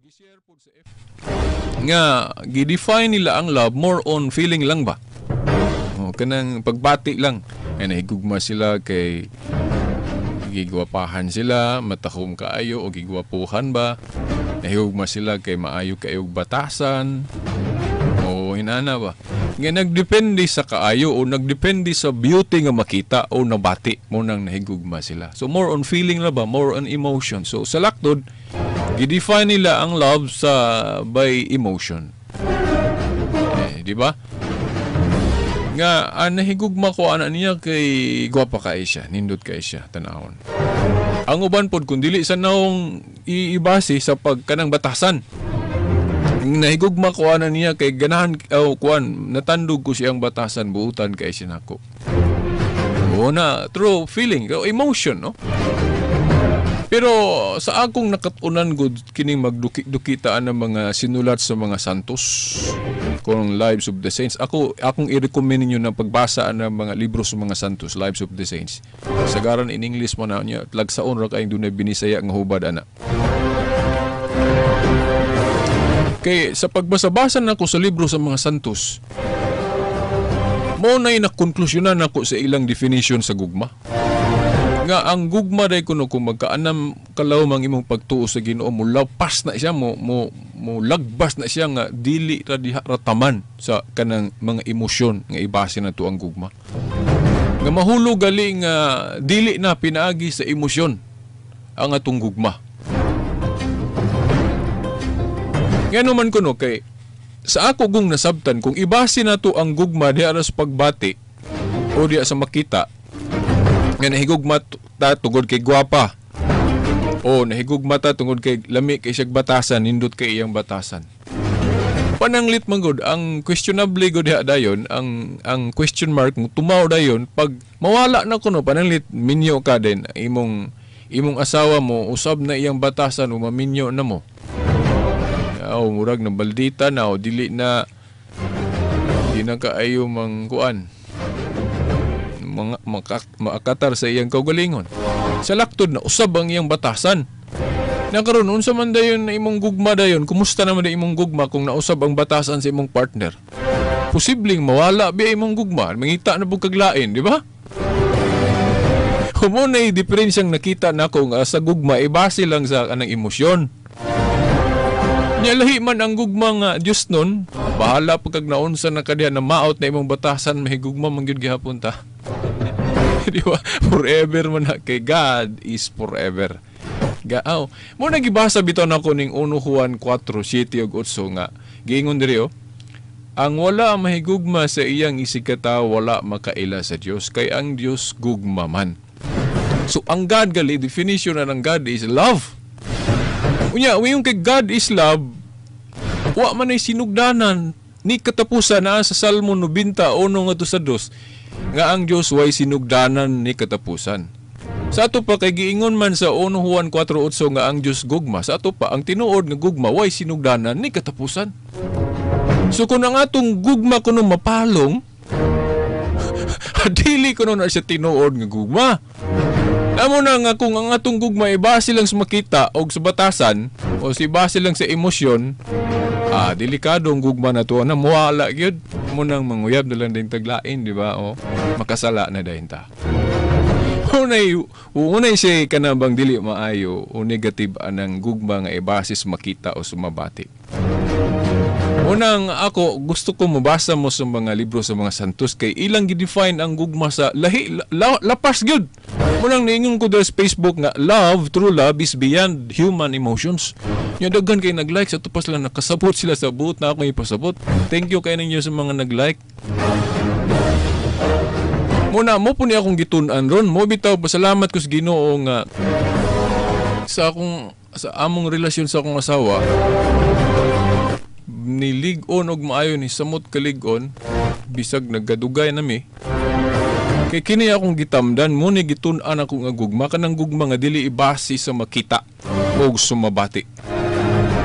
Gi-share pod sa F nga gi-define nila ang love more on feeling lang ba. Oh, kanang pagbati lang. Ay, nahigugma sila kay gigwapahan sila, matahom kaayo o gigwapuhan ba. Nahigugma sila kay maayo kaayog batasan. O inana ba. Nga nagdepende sa kaayo o nagdepende sa beauty nga makita o nabati mo nang nahigugma sila. So more on feeling na ba, more on emotion. So sa laktod, gidefine nila ang love sa by emotion. Eh, di ba? Nga nahigugma ko ana niya kay gwapa kay siya, nindot kay siya tanawon. Ang uban pod kun dili sa naong iibase sa pag kanang batasan. Nahigugma ko ana niya kay ganahan o kuan, natandog ko siyang batasan, buutan kay siya nako. O na true feeling, o emotion, no? Pero sa akong nakatunan gud kining magduki-dukitaan ng mga sinulat sa mga santos kung Lives of the Saints. Ako, akong i-recommend ninyo na pagbasa ng mga libro sa mga santos, Lives of the Saints. Sagaran in English mo na niya, lagsaon ra kayong dunay Binisaya nga hubad ana. Kay sa pagbasa-basa nako sa libro sa mga santos, mao na'y nakonklusyonan nako sa ilang definition sa gugma. Nga ang gugma day kuno kung magkaanam kalawom ang imong pagtuo sa Ginoo, mo lapas na siya, mo mo mo lagbas na siya nga dili ra diha rataman sa kanang mga emosyon nga ibase na to ang gugma. Nga mahulog gali nga dili na pinaagi sa emosyon ang atong gugma. Ngano man kuno kay sa ako gung nasabtan kung ibase na to ang gugma diha ra sa pagbati o diha sa makita nga nahigugma ta tungod kay gwapa o nahigugma ta tungod kay lami kay siyag batasan, nindot kay iyang batasan. Pananglit man gud ang questionable gud diha dayon, ang question mark mo tumaw dayon pag mawala na kuno. Pananglit minyo ka din imong asawa mo usab na iyang batasan o maminyo na mo. Aw, murag na baldita na o dili na di na kaayo mangkuan mga maakatar sa iyang kaugalingon. Sa laktod na usab ang iyang batasan. Nakaron unsa man dayon na imong gugma dayon, kumusta naman na imong gugma kung nausab ang batasan sa imong partner? Posibleng mawala biya imong gugma, mangita na pug kaglain, di ba? Humo na diferensyang nakita nako nga sa gugma ibase lang sa kanang emosyon. Nya lahi man ang gugma nga Dios nun, bahala pa kag naunsa na kadiha na maot na imong batasan, mahigugma man gyud gihapon ta. Di ba? Forever man na kay God is forever. Gaaw. Mo na gibasa bitaw nako ning 1 Juan 4:7 ug 8 nga giingon diri oh. Ang wala mahigugma sa iyang isigkatawo wala makaila sa Dios kay ang Dios gugma man. So ang God gali definition na ng God is love. Unya, uyon kay God is love, wa man ay sinugdanan ni katapusan na sa Salmo 91 ngadto sa 2 nga ang Dios way sinugdanan ni katapusan. Sa ato pa kay giingon man sa 1 Juan 4:8 nga ang Dios gugma, sa ato pa ang tinuod nga gugma way sinugdanan ni katapusan. So kung ang atong gugma kuno mapalong, dili kuno na siya tinuod nga gugma. Amo na nga kung ang atong gugma ibase lang sa makita og sa batasan o si base lang sa emosyon, delikado ang gugma na to na muwala gyud. Mo nang manguyab na lang din taglain, di ba? O makasala na dayon ta. Unay siya kanabang dili maayo o negative anang gugma nga ibase sa makita o sumabati. Unang ako gusto ko mabasa mo sa mga libro sa mga santos kay ilang gi-define ang gugma sa lahi lapas gyud. Munang niingon ko sa Facebook nga love, true love is beyond human emotions. Nya daghan kay nag-like sa tupas lang nakasabot sila sa buot na akong ipasabot. Thank you kay ninyo sa mga nag-like. Muna mo po ni akong gitun-an ron. Mo bitaw pasalamat ko sa Ginoo nga sa among relasyon sa akong asawa nilig-on og maayo ni samot kalig-on bisag naggadugay nami. Kay kini akong gitamdan mo ni gitun-an ako nga gugma kanang gugma nga dili ibase sa makita og sumabati.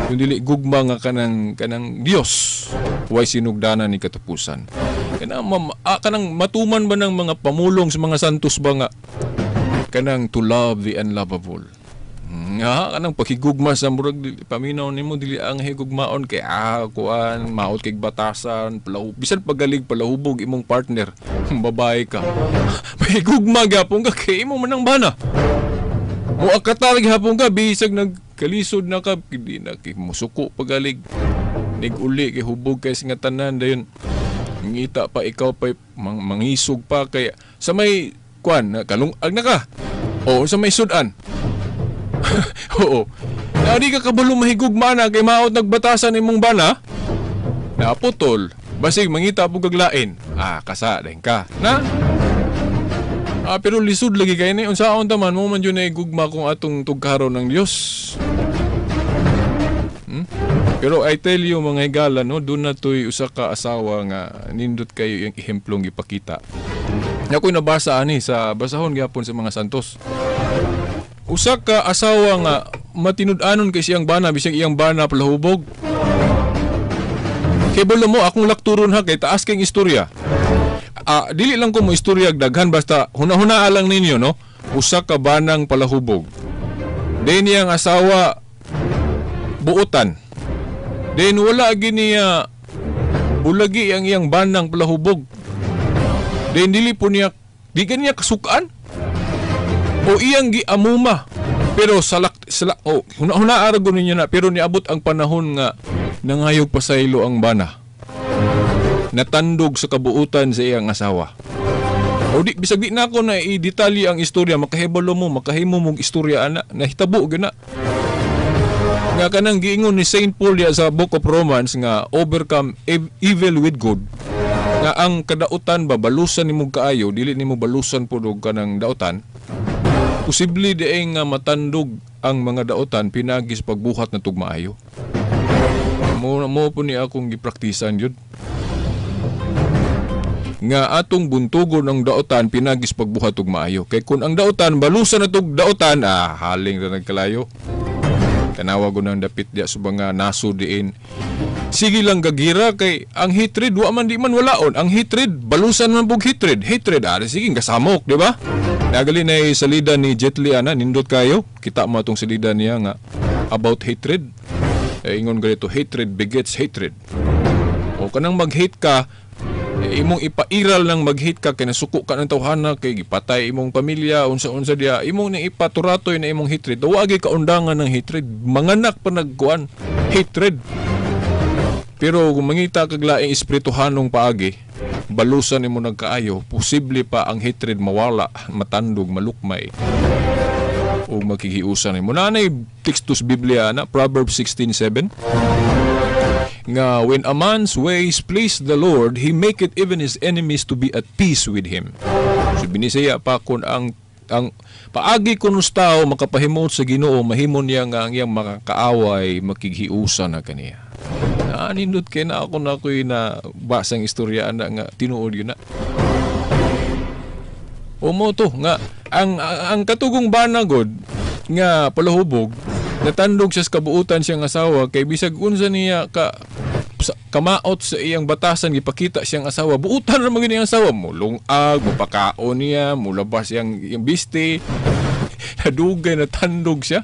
Kun dili gugma nga kanang Dios way sinugdanan ni katapusan. Kanang kanang matuman ba ng mga pamulong sa mga santos ba nga kanang to love the unlovable. Nga kanang paghigugma sa murag paminaw nimo, dili ang higugmaon kay kuan, maot kay batasan, bisan pagalig palahubog imong partner, babae ka. Mahigugma gyapon ka kay imo man ang bana. Moakatar gihapon ka bisag nagkalisod na ka, di na kay musuko pagalig. Nig-uli kay hubog kay nga tanan, dayon ngita pa ikaw pa mangisog pa kay sa may kuan kalungag na ka. O sa may sudan. Oo. Na di ka kabalo mahigugma na kay maot nagbatasan imong bana. Naputol. Basig mangita po kag lain. Ah, kasa din ka. Na? Ah, pero lisod lagi kay ni, unsaon ta man mo man jud na gugma kung atong tugkaron ng Dios. Pero I tell you, mga higala, no, doon na to'y usa ka asawa nga nindot kayo yung ehemplong gipakita. Ako'y nabasa ani sa basahon gyapon sa mga santos. Usa ka asawa nga matinud-anon kay siyang bana bisag iyang bana palahubog. Kay balo mo akong lakturon ha, kay taas kay istorya. Ah, dili lang ko mo istorya daghan, basta huna-huna lang ninyo, no. Usa ka banang palahubog. Then iyang asawa buotan. Then wala gini niya bulagi ang iyang banang palahubog. Then dili po niya, di niya kasukaan o iyang giamuma, pero salak salak oh, huna-huna aragon ninyo na, pero niabot ang panahon nga nangayog pasaylo ang bana, natandog sa kabuutan sa iyang asawa. O di bisag di na ako na i-detalye ang istorya, makahibalo mo, makahimo mong istorya ana, nahitabo gyud na nga kanang giingon ni Saint Paul ya sa Book of Romans nga overcome evil with good, nga ang kadautan ba, balusan nimo kaayo, dili nimo balusan pud og kanang dautan. Posible di nga matandog ang mga dautan pinagi sa pagbuhat na tugmaayo mo. Mo po ni akong gipraktisan yun nga atong buntugon ang dautan pinagi sa pagbuhat og maayo, kay kun ang dautan balusan na tug dautan, haling ra nagkalayo. Tanawa ko nang dapit diya sa mga naso diin, sige lang gagira kay ang hatred wa man, di man walaon ang hatred, balusan man pug hatred, hatred, sige kasamok, di ba? Nagali na salida ni Jet Li ana, nindot kayo kita mo atong salida niya nga about hatred. Eh, ingon ganito, "Hatred begets hatred." O kanang mag-hate ka, eh, imong ipairal lang mag-hate ka kay nasuko ka ng tawhana kay gipatay imong pamilya, unsa-unsa diya, imong ni ipaturatoy na imong hatred. Wa gyud kaundangan ng hatred, manganak pa nagkuan hatred. Pero kung mangita kag laing espirituhanong paagi, balusan nimo nagkaayo, posible pa ang hatred mawala, matandog, malukmay o makighiusan nimo. Nanay teksto sa Biblia na Proverbs 16:7 nga when a man's ways please the Lord, he maketh even his enemies to be at peace with him. So binisaya pa, kung ang paagi kuno sa tao makapahimot sa Ginoo, mahimo niya nga ang iyang makakaaway makighiusan na kaniya. Naanindot kay na ako na ako'y na basang istorya ana nga tinuod yun na. O mo to nga ang katugong bana god nga palahubog, natandog siya sa kabuutan siyang asawa kay bisag unsa niya ka sa, kamaot sa iyang batasan gipakita siyang asawa, buutan ra man gyud iyang asawa, mulungag, mupakaon niya, mulabas iyang biste. Nadugay natandog siya.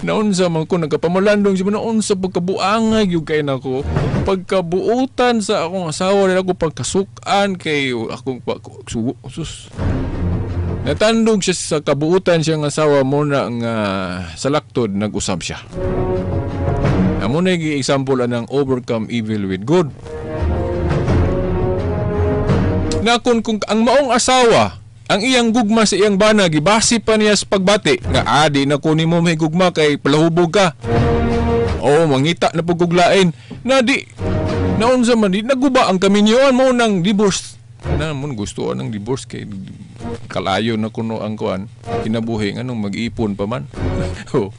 Naunsa man ko nagkapamalandong siya, naunsa pagkabuangay gyud kay nako pagkabuutan sa akong asawa nila ako pagkasukan kay akong sus. Natandog siya sa kabuutan siyang asawa mo na nga sa laktod nag-usab siya. Amo na example anang overcome evil with good. Na kung ang maong asawa, ang iyang gugma sa iyang bana gibasi pa niya sa pagbati nga adi na ko nimo may gugma kay palahubog ka. Oo, mangita na puguglain. Na di naunsa man di naguba ang kaminyoan mo nang divorce. Na mon gusto ng divorce kay kalayo na kuno ang kuan kinabuhi, nganong mag-ipon pa man. Oh.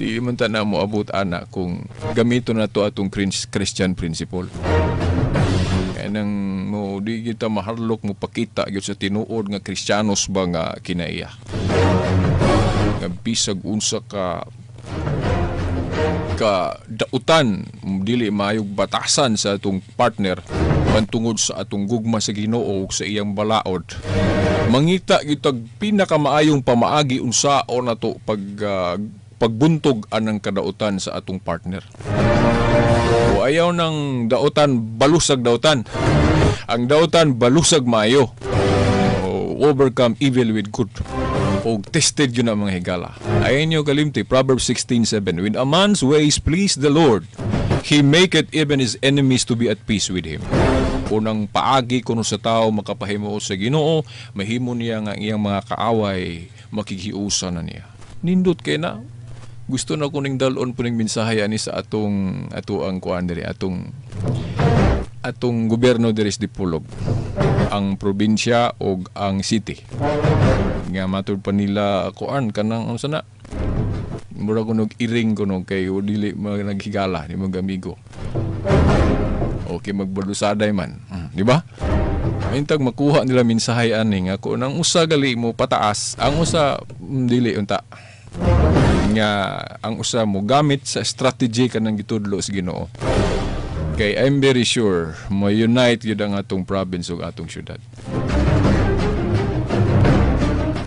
Di man ta na mo abot ana kung gamito na to atong Christian principle. Kaya nang mo di kita maharlok mo pakita gyud sa tinuod nga Kristiyanos ba nga kinaiya. Nga bisag unsa ka ka dautan, dili maayog batasan sa atong partner, pantungod sa atong gugma sa Ginoo ug sa iyang balaod. Mangita gitag pinakamaayong pamaagi unsaon nato pag pagbuntog anang kadautan sa atong partner. O ayaw ng dautan balusag dautan. Ang dautan balusag maayo. O, overcome evil with good. O tested yun ang mga higala. Ayon nyo kalimti, Proverbs 16:7. When a man's ways please the Lord, He maketh even his enemies to be at peace with him. Unang paagi kuno sa tao makapahimo sa Ginoo, mahimo niya nga ang iyang mga kaaway makighiusa na niya. Nindot kay na. Gusto na ko ning dalon po ning mensahe ani sa atong atoang kuan diri, atong atong gobyerno diri sa Dipolog, ang probinsya og ang city. Nga matud pa nila kuan kanang unsa na, mura kunog iring kuno kay dili mga naghigala ni mga amigo. Okay, magbalusaday man. Di ba? Mahintag makuha nila mensahe ani nga kung ang usa gali mo pataas, ang usa dili unta. Nga ang usa mo gamit sa strategy kanang gitudlo sa Ginoo. Kay I'm very sure mo unite gyud ang atong province ug atong syudad.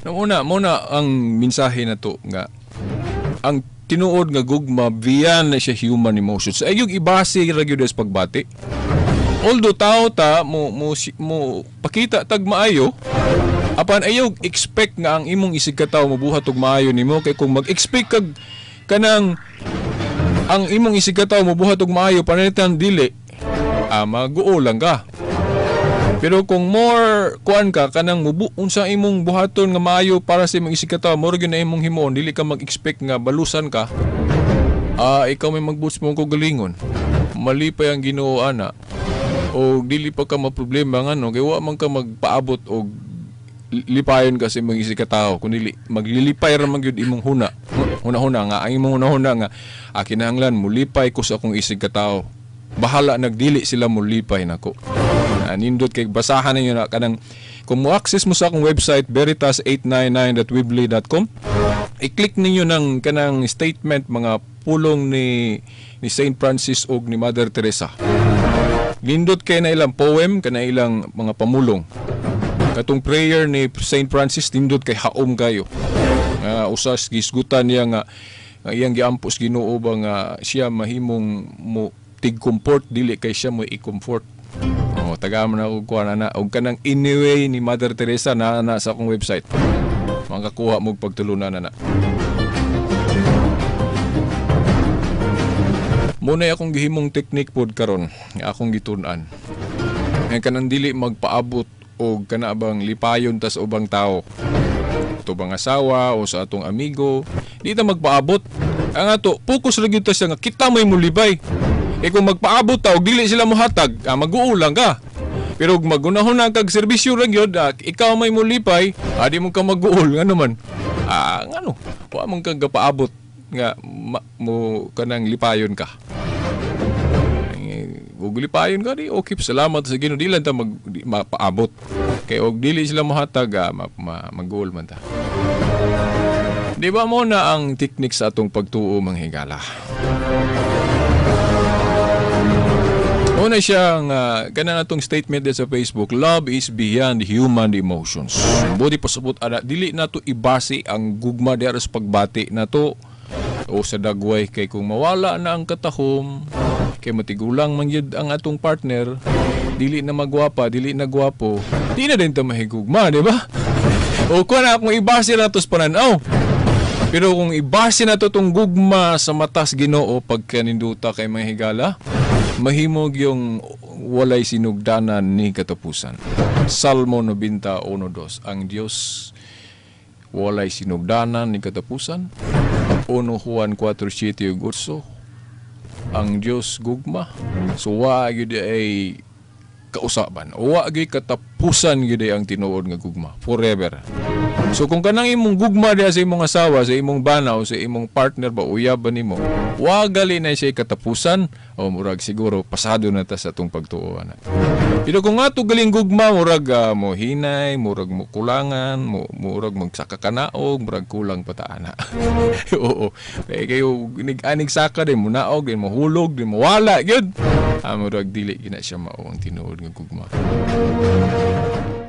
Una, muna ang mensahe na to nga ang tinuod nga gugma beyond na siya human emotions. Ay yung ibase ra gyud sa pagbati. Although tao ta mo mo mo pakita tag maayo, apan ayaw expect nga ang imong isig ka tawo mobuhat og maayo nimo, kay kung mag-expect kag kanang ang imong isig ka tawo mobuhat og maayo pananglitan dili, maguo lang ka. Pero kung more kuan ka kanang mubu unsa imong buhaton nga maayo para sa imong isig ka tawo, mura gyud na imong himuon, dili ka mag-expect nga balusan ka. Ikaw may magbuts mo ko galingon. Malipay ang Ginoo ana. O dili pa ka maproblema ngano kay wa man ka magpaabot og lipayon ka sa imong isig ka tawo, kun dili maglilipay ra man gyud imong huna. Huna-huna nga ang imong huna-huna nga kinahanglan mulipay ko sa akong isig ka tawo. Bahala nagdili sila mulipay nako. Nindot kay basahan ninyo na kanang kung mo-access mo sa akong website veritas899.weebly.com, i-click ninyo ng kanang statement mga pulong ni Saint Francis og ni Mother Teresa. Nindot kay na ilang poem, kana ilang mga pamulong. Katong prayer ni Saint Francis nindot kay haom kayo. Usas gisgutan niya nga iyang giampos Ginoo ba nga siya mahimong mo tig-comfort dili kay siya mo i-comfort. Oh, taga man ako kuha na og kanang anyway ni Mother Teresa na sa akong website. Makakuha mo pagtulunan na. Muna akong gihimong technique pod karon nga akong gitun-an. Nga kanang dili magpaabot og kana bang lipayon tas ubang tao. Ato bang asawa o sa atong amigo, di ta magpaabot. Ang ato focus ra gyud ta siya nga kita may mulibay. E kung magpaabot ta og dili sila mohatag, mag-uulang ka. Pero kung magunahon na kag serbisyo ra gyud, ikaw may mulipay, di mo ka mag-uul ngano man. Ngano? Wa man kag gapaabot nga mo kanang lipayon ka. Ug lipayon ka di okay, salamat sa Ginoo, di lang ta mapaabot. Kay og dili sila mohatag, mag-uul man ta. Di ba mo na ang teknik sa atong pagtuo mga higala? Una siyang kanang atong statement din sa Facebook, love is beyond human emotions. Budi pasabot ana dili nato ibase ang gugma diha sa pagbati nato o sa dagway, kay kung mawala na ang katahom, kay matigulang man gyud ang atong partner, dili na magwapa, dili na gwapo, di na din ta mahigugma, di ba? O kuan na kung ibase nato sa panan-aw. Pero kung ibase nato tong gugma sa matas Ginoo pagkaninduta kay mga higala, mahimog yung walay sinugdanan ni katapusan. Salmo 91:2, ang Dios walay sinugdanan ni katapusan. 1 Juan 4:7-8, ang Dios gugma. So wa gyud ay kausaban. Wa gyud katapusan gyud ang tinuod nga gugma forever. So kung kanang imong gugma diha sa imong asawa, sa imong bana o sa imong partner ba, uyab ba nimo, wa gali na siya katapusan, o murag siguro pasado na ta sa atong pagtuo ana. Pero kung ato galing gugma, murag mo hinay, murag mo kulangan, murag magsakakanaog, murag kulang pa ta ana. Oo. Kay kayo anig saka din mo naog, din mo hulog, din mo wala gyud. Murag dili gina siya mao ang tinuod nga gugma.